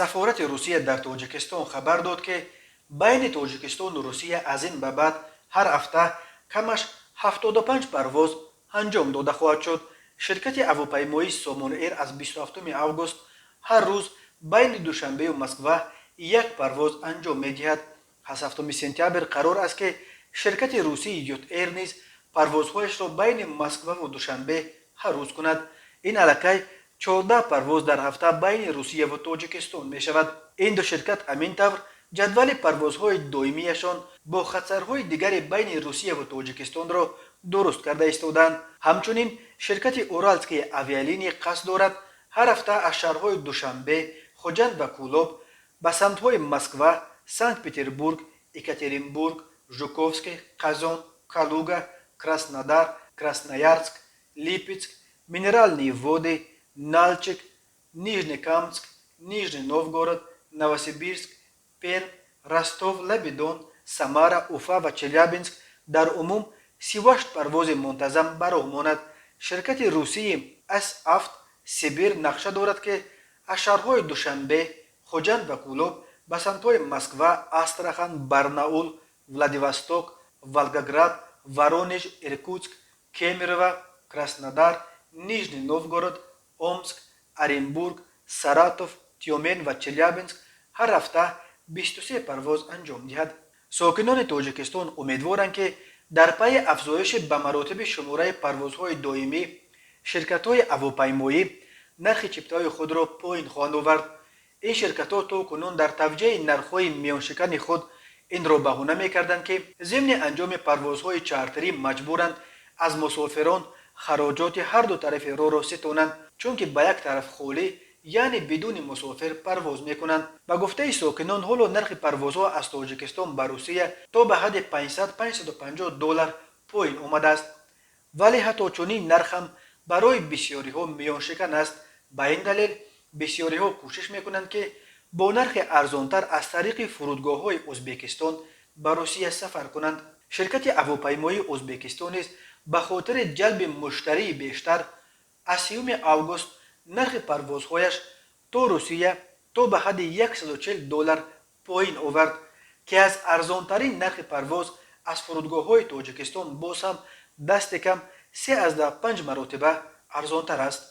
Сафорати Русия дар Тоҷикистон хабар дод, ки байни Тоҷикистону Русия аз ин ба баъд ҳар ҳафта камаш 75 парвоз анҷом дода хоҳад шуд. Ширкати ҳавопаймоии Сомон Эйр аз 27 август ҳар рӯз байни Душанбею Москва як парвоз анҷом медиҳад. Аз 7 сентябр қарор аст, ки ширкати русии Йот Эйр низ парвозҳояшро байни Москваву Душанбе ҳар рӯз кунад. Ин аллакай 14 парвоз дар ҳафта байни Русияву Тоҷикистон мешавад. Ин ду ширкат ҳамин тавр ҷадвали парвозҳои доимияшон бо хатсарҳои дигари байни Русияву Тоҷикистонро дуруст карда истодаанд. Ҳамчунин ширкати Уральские авиалинии қасд дорад ҳар ҳафта аз шаҳрҳои Душанбе, Хуҷанд ва Кӯлоб ба самтҳои Москва, Санкт Петербург, Екатеринбург, Жуковский, Қазон, Калуга, Краснодар, Красноярск, Липецк, Минеральные Воды, Налчик, Нижнекамск, Нижний Новгород, Новосибирск, Перм, Ростов, Лаби Дон, Самара, Уфа ва Челябинск дар умум 38 парвози мунтазам ба роҳ монад. Ширкати русии С Авт Сибир нақша дорад, ки аз шаҳрҳои Душанбе, Хуҷанд ва Кӯлоб ба самтҳои Москва, Астрахан, Барнаул, Владивосток, Волгоград, Воронеж, Иркутск, Кемерово, Краснодар, Нижний Новгород, Омск, Оренбург, Саратов, Тюмен ва Челябинск ҳар ҳафта 23 парвоз анҷом диҳад. Сокинони Тоҷикистон умедворанд, ки дар пайи афзоиши ба маротиби шумораи парвозҳои доимӣ ширкатҳои ҳавопаймоӣ нархи чиптаҳои худро поин хоҳанд овард. Ин ширкатҳо то кунун дар тавҷеҳи нархҳои миёншикани худ инро баҳона мекарданд, ки зимни анҷоми парвозҳои чартерӣ маҷбуранд аз мусофирон хароҷоти ҳарду тарафи роҳро ситонанд, чунки ба як тараф холӣ, яъне бидуни мусофир парвоз мекунанд. Ба гуфтаи сокинон, ҳоло нархи парвозҳо аз Тоҷикистон ба Русия то ба ҳадди 500-550 доллар поин омадааст, вале ҳатто чунин нарх ҳам барои бисёриҳо миёншикан аст. Ба ин далел бисёриҳо кӯшиш мекунанд, ки бо нархи арзонтар аз тариқи фурудгоҳҳои Ӯзбекистон ба Русия сафар кунанд. Ширкати ҳавопаймоии Ӯзбекистон низ ба хотири ҷалби муштарии бештар аз 30 август нархи парвозҳояш то Русия то ба ҳадди 140 доллар поин овард, ки аз арзонтарин нархи парвоз аз фурудгоҳҳои Тоҷикистон боз ҳам дасти кам 3,5 маротиба арзонтар аст.